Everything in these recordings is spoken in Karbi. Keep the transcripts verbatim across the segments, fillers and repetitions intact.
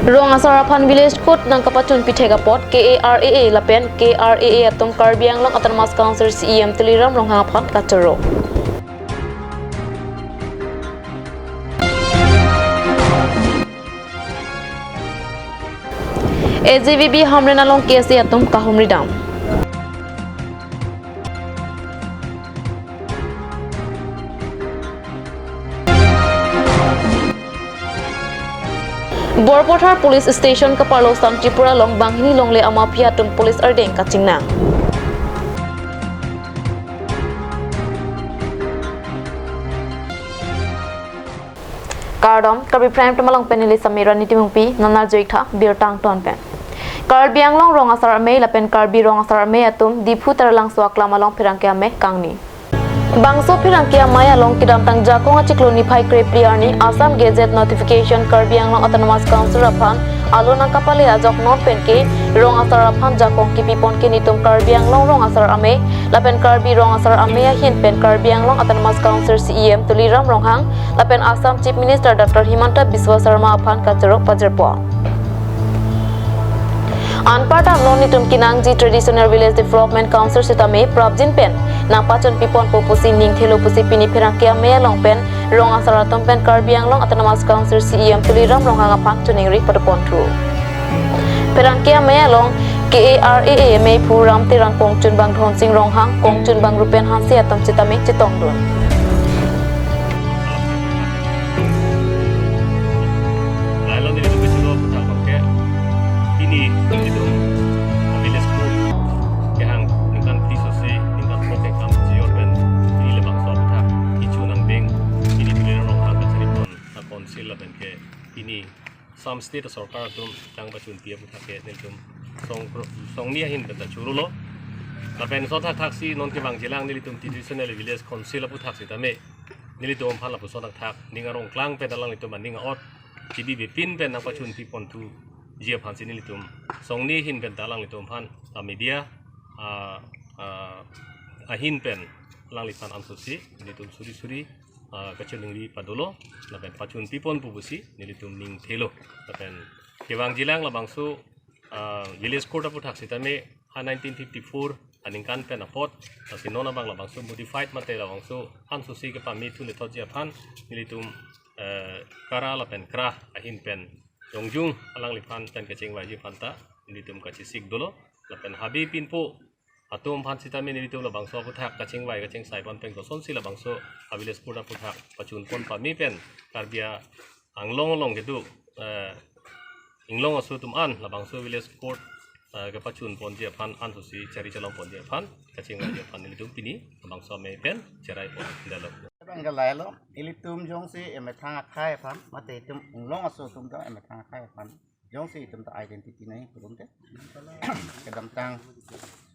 Rong asar aphan village court nangkapachun pithek apot K A R A A lapen K R A A atum Karbi Anglong Autonomous Council C E M Tuliram Ronghang aphan kachoro. A J V B Hamren along K S A atum kahumri dam. Borpathar Police Station kaparlo San Tripura along banghini longle amaphi atum police ardeng kachingnang. Kardom, Karbi Prime Time along pen neli Samira Nitimungpi, nana joik tha birta angton pen. Karbi Anglong Rong Asar Amei lapen Karbi Rong Asar Amei atum Diphu Taralangso aklam along pherangke amei kangni. Bangso pherangke amei along kedamtang Jakong achiklo niphai krephli arni Assam Gazette Notification Karbi Anglong Autonomous Council aphan alo nangkapale ajok non pen ke Rong Asar aphan jakong kipipon ke netum Karbi Anglong Rong Asar Amei lapen Karbi Rong Asar Amei ahin pen Karbi Anglong Autonomous Council C E M Tuliram Ronghang lapen Assam Chief Minister Doctor Himanta Biswa Sarma aphan kachoro pajirpo. Anparta non netum kenangji Traditional Village Development Council sitame prapjin pen nangpachun piponpo pusi ning thelo pusi pini pherangke amei along pen Rong Asar atum pen Karbi Anglong Autonomous Council C E M Tuliram Ronghang aphan choningri padoponthu. Pherangke amei along K A R A A amei phu Ramteran, kongchunbang Dhonsing Ronghang, kongchunbang Rupen Hanse atum sitame chetongdun. Lailo nelitum kechoro aphuthak abangke pini nelitum village court kehang ningkan phli sosi ningkan phrok kekam jiyor pen pini labangso aphuthak kecho nangdeng pini Tuliram Ronghang kachari pon a council lapen ke pini Assam State Sorkar atum nangpachunpi aphuthak ke nelitum song pro-, songni ahin pen ta chorolo. Lapen so thakthaksi non kevangjilang nelitum Traditional Village Council aphuthak sitame nelitum aphan lapuson thakthak ning arong klang pen alanglitum aning a-ot chibibepin pen nangpachunpi ponthuji aphansi nelitum songni ahin pen ta alanglitum aphan a media a, a, ahin pen alangliphan ansosi nelitum suri suri a, kachoningri padolo lapen pachunpi ponpo pusi nelitum ning thelo. Lapen kevangjilang labangso, a, village court aphuthak sitame ha nineteen fifty-four aningkan pen apot, lasi non abang labangso modified mate labangso ansosi kepame thu lethotji aphan nelitum, eh, kara lapen kra ahin pen jongjung alangliphan pen kachingvaiji aphan ta nelitum kachesik dolo. Lapen habe pinpo atum aphan sitame nelitum labangso aphuthak kachingvai kachingsai pon pen kosonsi labangso a village court aphuthak pachun pon pame pen Karbi Anglong along kedo, eh, Inglong aso atum an labangso village court, eh, kepachun ponji aphan ansosi chari chalong ponji aphan kachingvaiji aphan nelitum pini labangso amei pen cherai pon dalo. Abang ke lailo, ilitum jongsi emethang akhai aphan, mate itum Inglong aso atum ta emethang akhai aphan jongsi itum ta identity nangji pulote kedamtang,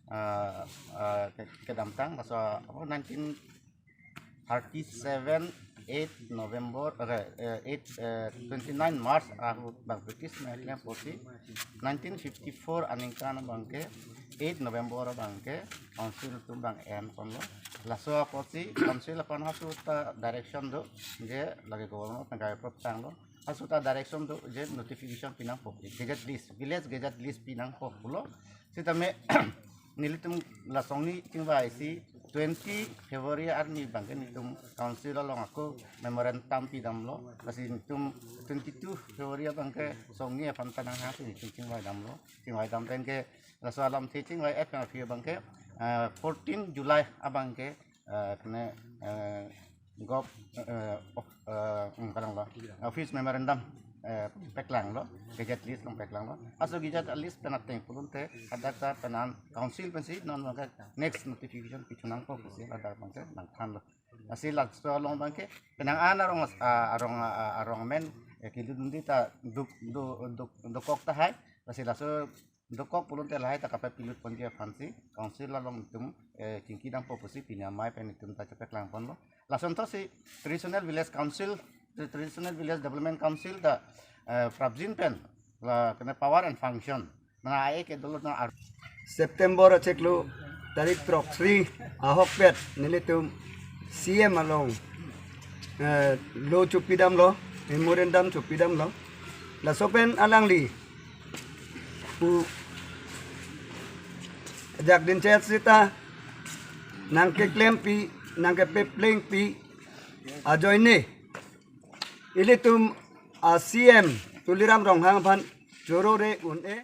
ah, ah, ke-, kedamtang laso apa, nineteen thirty-seven eight November, eh, eh, eight, eh, twenty-nine March ahut bang British mehaklam apotsi nineteen fifty-four aningkan abangke eight November abangke council atum bang en ponlo. Laso apotsi council aphan halaso ta direction do, je lake governor tangkai prop tanglo. Halaso ta direction do je notification pinangpo, gazette list, village gazette list pinangpo pulo. Sitame nelitum la songni chingvaisi twenty February arni abangke netum council along ako memorandum pidamlo. Lasi netum twenty-two February abangke songni aphan ta nanghangsi netum chingvai damlo. Chingvai dam pen ke laso alamthe chingvai-et pen aphi abangke, eh, fourteen July abangke, eh, kene, eh, gov, eh, of, eh, hmm, kalanglo. Office memorandum, eh, paklanglo, gazette list along paklanglo. Halaso gazette list pen ateng pulote hadak ta penan council pensi non abangke next notification kechonangpo pusi hadak abangke nangthanlo. Lasi laso along abangke penang an arong as-, ah, arong, ah, arong amen, eh, kelun dunde ta duk, du-, duk, dokok tahai. Lasi laso dokok pulote lahai ta kapapilut ponji aphansi council along itum, eh, chingki dampo pusi pini amei pen itum ta chepaklang ponlo. Lason thotsi Traditional Village Council, Traditional Village Development Council ta, eh, prapjin pen la kene power and function. Mana ai ke dolo na ar- September achiklo tarik throksi ahokpet nelitum C M along, eh, lo chopidamlo, memorandum chopidamlo. Laso pen alangli pu jakdin chet sita nangkeklempi, nangkepeplengpi ajoine ilitum a C M Tuliram Ronghang aphan choro re un-e.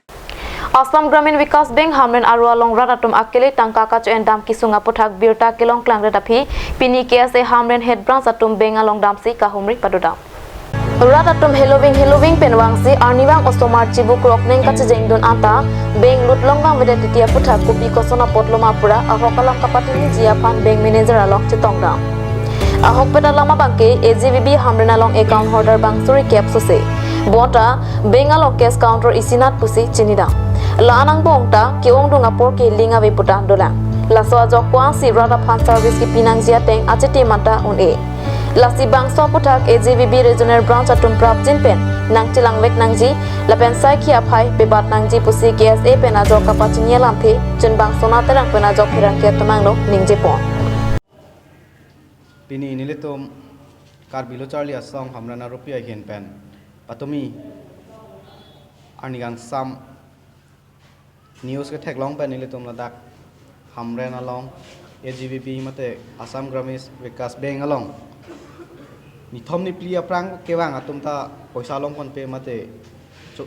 Assam Gramin Vikas Bank Hamren aro along rat atum akele tangka kacho-en dam kesung aputhak birta kelong klangret aphi, pini K S A Hamren Head Branch atum bank along damsi kahumri padodam. Rat atum heloving heloving pen vangsi arnivang osomar chibu krok neng kachejengdun anta bank lut long vangvedet titi aputhak kopi koson apotlo ma pura ahok alam kapatiniji aphan bank manager along chetongdam. Ahokpet alam abangke A G V B Hamren along account holder bang suri kep suse. Bonta bank along cash counter isinat pusi chinidam. La anang bongta ke-ongdung apor ke ling ave puta dolang. Laso ajok ko-ansi rat aphan service kepi nangji ateng achitim anta un-e. Lasi bangso aputhak A G V B Regional Branch atum prapjin pen nangchelangvek nangji lapen saikhi aphai pebat nangji pusi K S A pen ajok kapachini alamthe chunbang Sona Terang pen ajok pherangke atum angno ningjepon. Pini nelitum Karbi Lo Charli Asong Hamren arupi ahin pen patumi arni kangsam news ketheklong pen nelitum ladak Hamren along A G V B mate Assam Gramin Vikas Bank along nithom niphli aphrang kevang atum ta poisa longponpe mate cho-,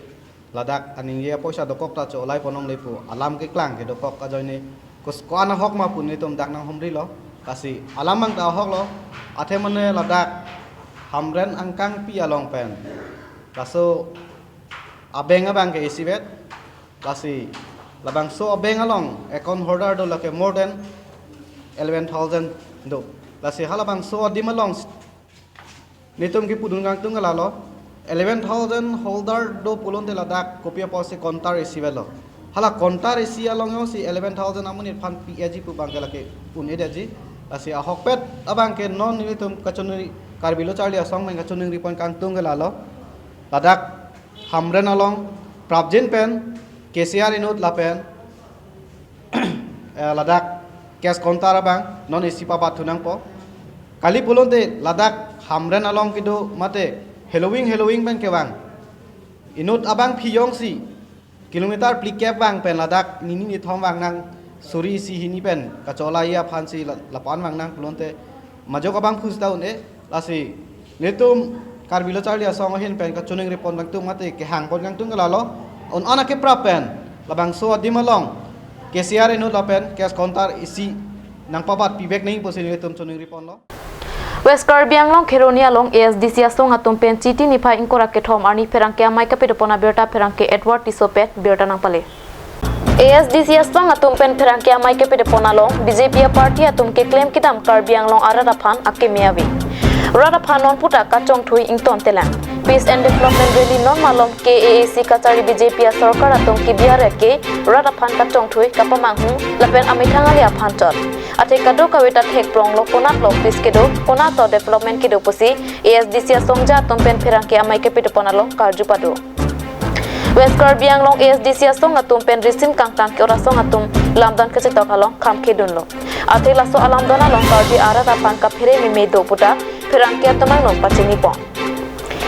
ladak aningje apoisa dokok ta cholai ponlongle pu alam keklang kedokok ajoine kus ko-an ahok ma pu nelitum dak nanghumrilo. Lasi alam abang ta ahoklo, athe mane ladak Hamren angkangpi along pen laso a-bank abangke isivet. Lasi labangso a-bank along account holder do lake more than eleven thousand do. Lasi halabangso adim along nelitum kepudun kangtung ke lalo, eleven thousand holder do pulote ladak kopi apotsi counter isi avelo. Hala counter isi along jongsi eleven thousand amonit aphan pi-eji pu abangke lake un-edetji. Lasi ahokpet abangke non nelitum kachiningri, Karbi Lo Charli Asong pen kachiningri pon kangtung ke lalo, ladak Hamren along prapjin pen cashier inut lapen, eh, ladak cash counter abang non isi pabat thu nangpo. Kali pulote ladak Hamren along kedo mate heloving heloving pen kevang inut abangpi jongsi kilometer phlikep vang pen ladak nini nithom vang nang, suri isi hini pen kacholai aphansi la-, lapu-an vang nang pulote majok abangphu sita un-e. Lasi nelitum Karbi Lo Charli Asong ahin pen kachiningri pon kangtung mate kehang pon kangtung ke lalo, un-an akeprap pen labangso adim along cashier inut lapen cash counter isi nangpabat pivek nangji pusi nelitum chiningri ponlo. West Karbi Anglong Kheroni along A S D C asong atum pen Chiti niphai ingkoi ra kethom arni pherangke amei kapedopon abirta pherangke Edward Tisso pen birta nangpale. A S D C asong atum pen pherangke amei kapedopon along B J P aparty atum keklem kedam Karbi Anglong arat aphan akeme ave. Rat aphan non puta kachongthui ingtontelang. Peace and Development Rally non malom K A A C kachari B J P asorkar atum kebi arek ke rat aphan kachongthui kapamanghung lapen amethang ale aphan chot. Athe kadokave ta thekpronglo konatlo peace kedo, konatlo development kedo pusi A S D C asongja atum pen pherangke amei kapedopon along karju pado. West Karbi Anglong A S D C asong atum pen risim kangtang ke-ot asong atum lamdon kachetok along kham khedunlo. Athe laso alamdon along Karbi arat aphan kaphere meme do puta pherangke atum angno pachini pon.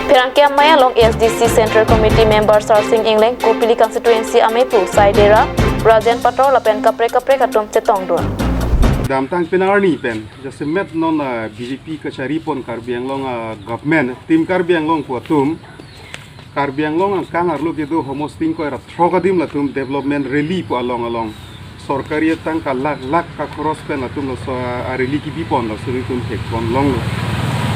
Pherangke amei along A S D C Central Committee Member Sarsing Engleng, Kopili Constituency ameipu Sai Dera, Rajen Pator lapen kaprek kaprek atum chetongdun. Damtang penang arni pen jasemet non, ah, B J P kachari pon Karbi Anglong, ah, government, Team Karbi Anglong pu atum Karbi Anglong angkang arlo kedo homosting koi ra throk adim latum development rally pu along along sorkari atangka lakh lakh kakhoros pen latum laso a, a rally kebi pon laso nelitum thekpon longlo.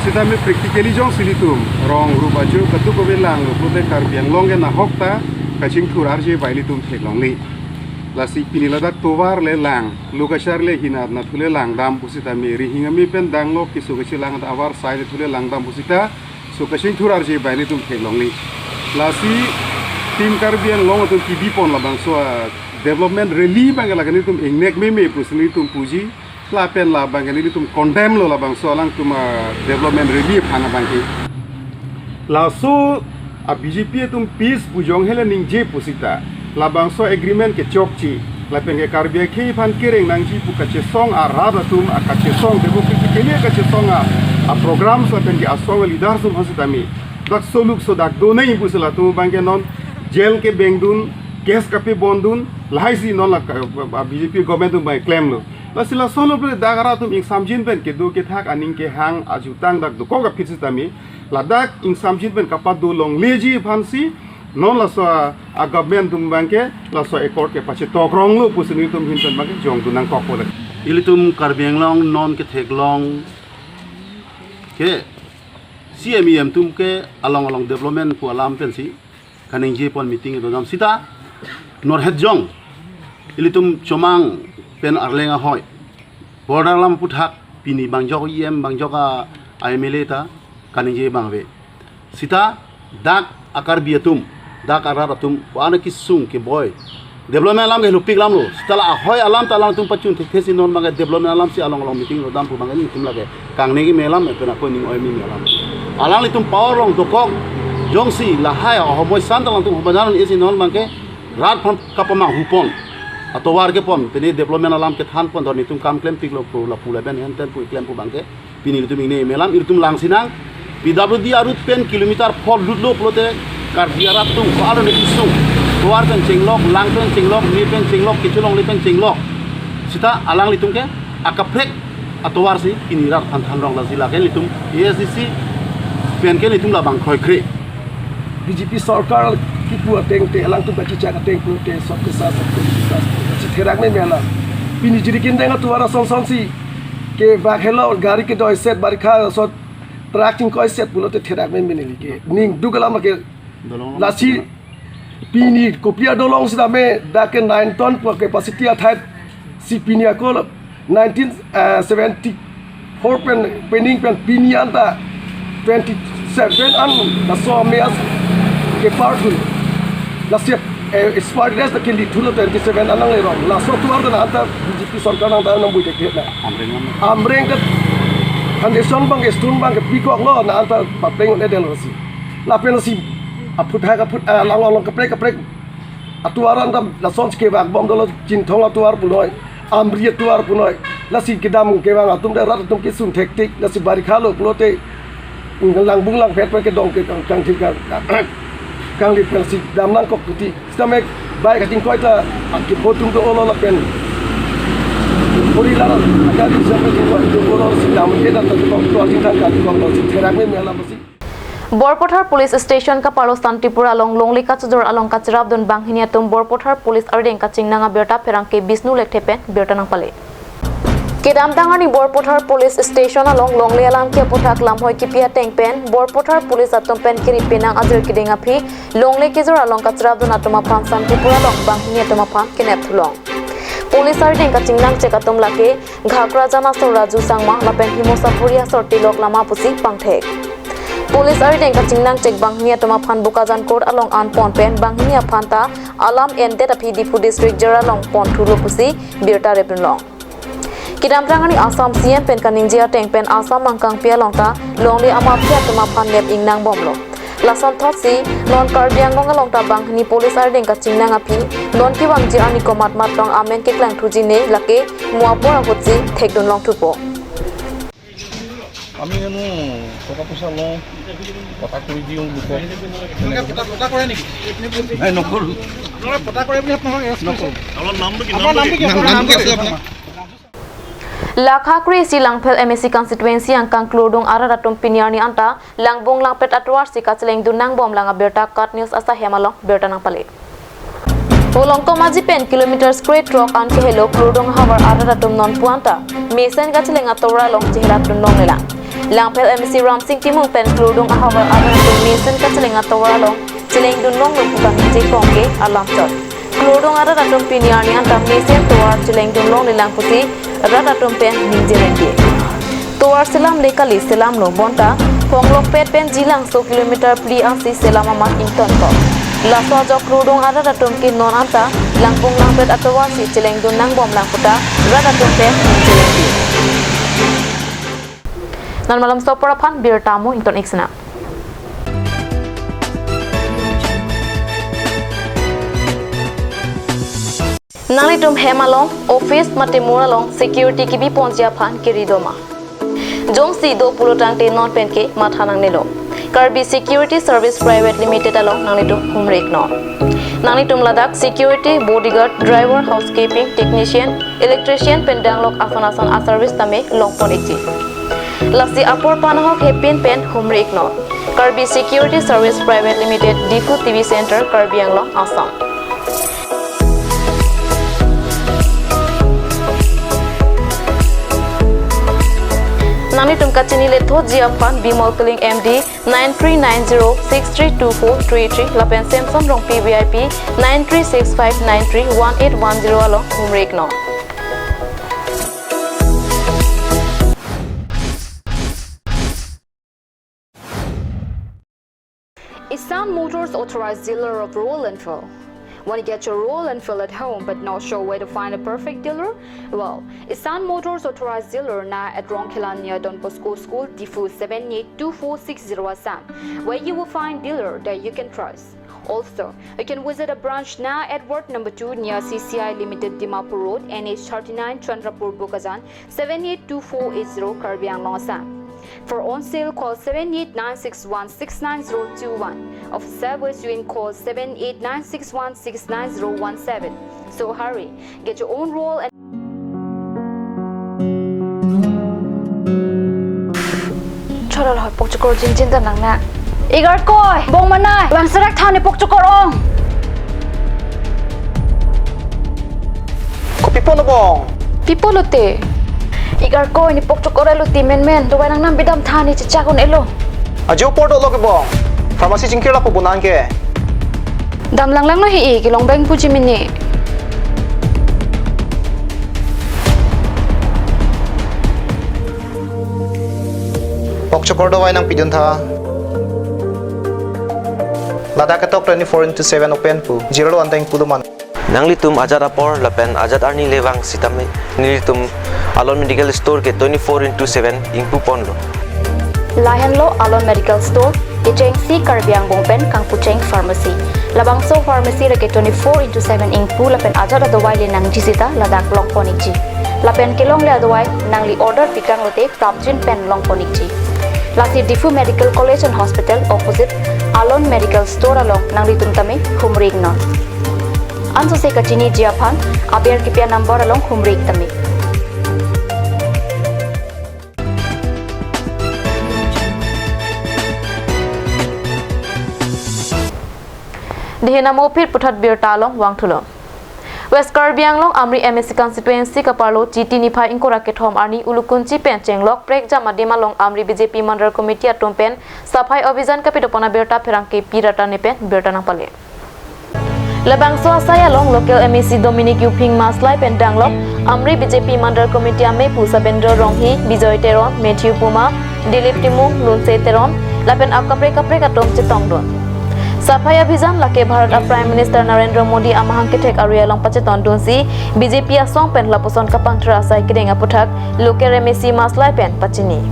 Sitame practically jongsi nelitum rong rup ajo kadokave langlo pulote Karbi Anglong ke nahok ta kachingthur arje bai nelitum theklongle. Lasi pini ladak tovar le lang, lo kachar le hin arnathu le langdam pusitame rihing amei pen danglo keso kachelang avar sai le thu le langdam pusita so kachingthur arje bai nelitum theklongle. Lasi Team Karbi Anglong atum kebi pon labangso a development rally abangke lake nelitum ingnek meme pusi nelitum puji, lapen labangke nelitum condemn lo labangso alangtum a development rally aphan abangke. Laso a B J P atum peace pu jong hele ningje pusita labangso agreement kechokche, lapen ke Karbi akhei aphan kereng nangji pu kachesong arat atum a kachesong, democratically kachesong a, a programs lapen ke asong leaders atum aphan sitame Dak soluk so dak do nai pusi latum abangke non jail kebengdun, case kapebondun, lahai si non la ka-, B J P government atum abang klemlo. Lasi lasonlo pulote dak arat atum ingsamjin pen kedo kethak aning kehang ajutang dak dokok aphi sitame, ladak ingsamjin pen kapado longleji aphansi non laso a, a government atum abangke laso accord ke pachetok ronglo pusi nelitum ahin pen abangke jongdun nangkokpo le. Ilitum Karbi Anglong non ketheklong ke C M E M atum ke along along development pu alam pensi kaningje pon meeting dodam sita norhet jong ilitum Chomang pen Arleng ahoi border alam aphuthak pini bangjok E M bangjok a, a M L A ta kaningje abang ave. Sita dak a Karbi atum, dak arat atum, ko-an kesung keboi development alam ke lupik lamlo. Sita la ahoi alam ta alangtum pachun thekthe si non abangke development alam si along along meeting dodam pu abangke nelitum lake kangne keme alam, pen ako ning oi meme alam. Alanglitum power along dokok jongsi lahai ahomoi san ta alangtum hobanan isi non abangke rat aphan kapamanghu pon, atovar kepon, pini development alam kethan pon, dor nelitum kam klempiklo pu lapu lapen henten pu klem pu abangke pini ilitum ingne meme alam, ilitum lang sinang, P W D a-route pen kilometer pho lutlo pulote Karbi arat atum ko-an kesung, tovar pen chenglok, lang pen chenglok, ne pen chenglok, kechelongle pen chenglok. Sita alanglitum ke akaprek atovar si pini rat aphan than rong, lasi lake nelitum A S D C pen ke nelitum labang kroikre. B J P sorkar kipu ateng te, alangtum kachechak ateng pulote sabka saath sabka vikas, si therak meme alam. Pini jiri kindeng atovar ason son si kevak helo, gari kedoi set, barikha ason truck chingkoi set pulote therak meme neli ke. Ning duk alam ke. Dolong lasi pini kopi adolong sitame dak ke nine ton pu capacity athai si pini ako nineteen seventy-four pen pening pen pini anta twenty-seven an laso ame as kepar thu. Lasi, eh, expired date ke lithulo twenty-seven an nanglerong. Laso atovar ta anta B J P sorkar nang ta nang buide ke na. Amreng an. Amreng ke foundation abangke stone abangke pikoklo na anta papleng un-edetlo si. Lapen si aphuthak aphut, eh, along along kaprek kaprek atovar anta lason si kevakbom dolo, Chinthong atovar punoi, Amri atovar punoi. Lasi kedam kevang atum de rat atum kesung thektik, lasi barikha lo pulote langbung langphet pen kedong ke kang, kang, kang, kangli pen si dam nangkok kuti. Sitame bai kachingkoi ta akipho atum do-olo lapen pori la ada bisa kachingkoi do-olo si dam ke dan ta kok to ajin tang ka kok lo si therak meme alam si. Borpathar Police Station kaparlo Santipur along longle kachojor along kachirapdun banghini atum Borpathar Police ardeng kachingnang abirta pherangke Bisnu Lekthe pen birta nangpale. Kedamtang arni Borpathar Police Station along longle alam ke aphuthak lamhoi kipi ateng pen Borpathar Police atum pen kiri penang ajir kedeng aphi longle kejor along kachirapdun atum aphan Santipur along banghini atum aphan kenep thulong. Police ardeng kachingnangchek atum lake Ghakrajan asor Raju Sangma lapen Himosapuri asor Tilok Lama pusi pangthek. Police ardeng kachingnangchek banghini atum aphan Bokajan Court along an pon pen banghini aphan ta alam endet aphi Diphu District Jail along pon thulo pusi birta repdunlong. Kedamtang arni Assam C M pen kaningje ateng pen Assam angkangpi along ta longle amaphi atum aphan nep ingnang bomlo. Lason thotsi non Karbi Anglong along ta banghini police ardeng kachingnang aphi non kevangji arni komat mat tong amen keklang thuji ne lake mo apor ahutsi thekdunlong thupo. আমি জানো টকা পইচা লওঁ, পটা কৰি দিওঁ লোকক। আপোনালোকে পটা, পটা কৰে নেকি? নাই, নকৰোঁ। আপোনালোকে পটা কৰে বুলি আপোনালোকে এৰেষ্ট কৰিছে? নকৰোঁ। আপোনাৰ নামটো কি? আপোনাৰ নামটো কি? নাম, নামটো কি? নামটো কি? Lakha kre-isi Langpher M A C constituency angkang Klurdung arat atum pini arni anta langbung langpet atovar si kachelengdun nangbomlang abirta KAT News asahem along birta nangpale. Volongkom Aji pen kilometer kre-throk an kehelo Klurdung ahavar arat atum nonpu anta mesen kacheleng atovar along chehelatdun longlelang. Langpher M A C Ramsing Timung pen Klurdung ahavar arat atum mesen kacheleng atovar along chelengdun longlo pu kaningje kong ke alam chot. Klurdung arat atum pini arni anta mesen tovar chelengdun longlelang pusi rat atum pen ningje rengke. Tovar selamle kali, selamlo bonta Phonglokpet pen Jilangso kilometer phli ansi selam amat ingtonkok. Laso ajok Klurdung arat atum ke non anta langbung langpet atovar si chelengdun nangbomlang puta rat atum pen ningje rengke. Non malom sopor aphan birta mo ington-ik sena. Nanglitum hem along, office mate mur along security kebi ponji aphan kiri doma. Jongsi do pulotangte non penke matha nangnelo. Karbi Security Service Private Limited along nanglitum humri iknon. Nanglitum ladak security, bodyguard, driver, housekeeping, technician, electrician pen danglok ason ason a-service tame longpon ikji. Lasi apor panahok hepin pen humri iknon. Karbi Security Service Private Limited, Diphu T V Center, Karbi Anglong, Assam. Nanglitum kachini lethoji aphan Bimol Killing M D nine three nine zero six three two four three three lapen Samson Rongpi V I P nine three six five nine three one eight one zero along humri iknon. Isan Motors, authorized dealer of Royal Enfield. Want to get your Royal Enfield at home but not sure where to find a perfect dealer? Well, Isan Motors, authorized dealer now at Rongkhela near Don Bosco School, Diphu, seven eight two four six zero, Assam, where you will find dealer that you can trust. Also, you can visit a branch now at Ward number two near C C I Limited, Dimapur Road, N H thirty-nine, Chandrapur, Bokajan, seven eight two four eight zero, Karbi Anglong, Assam. For on sale, call seven eight nine six one six nine zero two one. Of service, you can call seven eight nine six one six nine zero one seven. So hurry, get your own Royal and Cholol hoi pokchokor jinjin ta nang na. Igarkoi, bong manai, bang serak than ne pokchokor ong. Kopi pulo bong? Pi pulo te? Igarkoi, ne pokchokor elo ti menmen, dovai nangnam bidam than ne chechak un-elo. Ajo apor dolo ke bong. Pharmacy chingkir lapu bonang ke. Dam langlang lo hi, kelong beng puji mini. Pokchokor dovai nangpidun tha. Ladak ketok twenty-four into seven open pu. Jirlo anteng pulo man. Nanglitum ajat apor lapen ajat arni le vang sitame nelitum Alon Medical Store ke twenty-four into seven ingpu ponlo. Lahenlo Alon Medical Store, kechengsi Karbi angbong pen kangpucheng pharmacy. Labangso pharmacy lake twenty-four into seven ingpu lapen ajat adovai le nangji sita ladak longpon ikji. Lapen kelongle adovai nangli order pikang lote prapjin pen longpon ikji. Lasi Diphu Medical College and Hospital opposite Alon Medical Store along nanglitum tame humri iknon. Ansose kachiniji aphan aber kipi a-number along humri ik tame. Dihena mo phir puthot birta along vangthulo. West Karbi Anglong Amri M A C constituency kaparlo Chiti niphai ingkoi ra kethom arni Ulukunchi pen chenglok prekjam adim along Amri B J P Mandal Committee atum pen Safai Abhijan kapidopon abirta pherangke P Ratan ne pen birta nangpale. Labangso asai along local M A C Dominic Euphing Maslai pen danglok Amri B J P Mandal Committee amepu Sabendra Ronghi, Bijoy Teron, Matthew Puma, Dilip Timung, Lunse Teron, lapen akaprek kaprek atum chetongdun. Safai Abhijan lake Bharat a Prime Minister Narendra Modi amahang kethek ari along pachetondunsi B J P asong pen lapuson kapangthir asai kedeng aputhak local M A C Maslai pen pachini.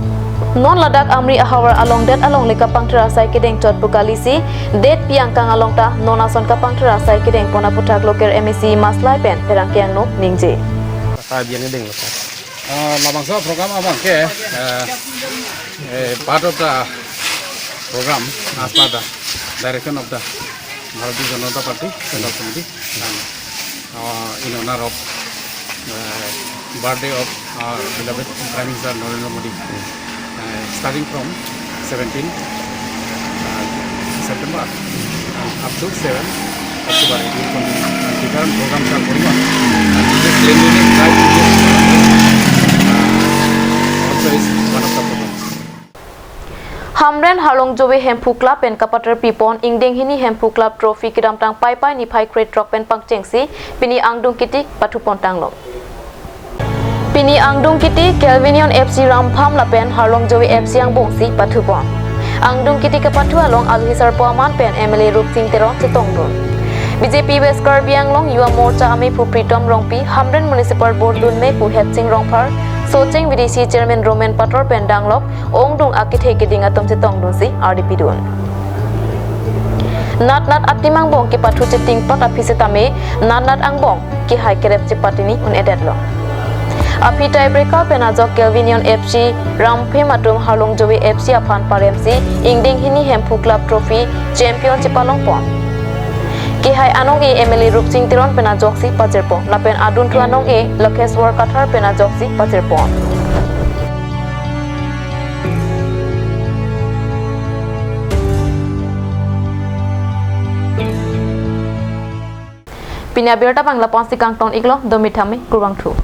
Non ladak Amri ahavar along det along le kapangthir asai kedeng chot pu kalisi, det pi angkang along ta non ason kapangthir asai kedeng pon aputhak local M A C Maslai pen pherangke angno ningje. Kata biang deng lo. Uh, labangso program abang ke, uh, uh, part of the program as per the direction of the Bharatiya Janata Party Central Committee and, uh, in honor of, uh, birthday of our beloved Prime Minister Narendra Modi, uh, starting from seventeen, uh, September, uh, up to seven October, it will continue. And different programs are going on. And this cleanliness drive is, uh, also is one of the programs. Hamren Harlong Jovi Hemphu Club pen kapater pipon ingdeng hini Hemphu Club Trophy kedamtang Paipai niphai kre throk pen pangchengsi pini angdung kiti pathupon tanglo. Pini angdung kiti Kelvinion F C Rampham lapen Harlong Jovi F C angbongsi pathupon. Angdung kiti kapathu along alhi sarpo aman pen M L A Rupsing Teron chetongdun. B J P West Karbi Anglong Yuva Morcha amepu Pritom Rongpi, Hamren Municipal Board dunmepu Hetsing Rongphar, Socheng V D C Chairman Roman Pator pen danglok ongdung akethe keding atum chetongdunsi ardi pidun. Nat nat atim angbong kepathu chetingpat aphi setame nat nat angbong kehai kerep chepatini un-edetlo. Aphi tiebreaker pen ajok Kelvinion F C Ramphem atum Harlung Joe F C aphan paremsi ingdeng hini Hemphu Club Trophy champion chepalongpon. Kehai anong-e M L A Rupsing Teron pen ajoksi pajirpon lapen adunthu anong-e Lakheswar Kathar pen ajoksi pajirpon. Pini abirta bang lapu-ansi kangton-iklo, do mithame, kurvangthu.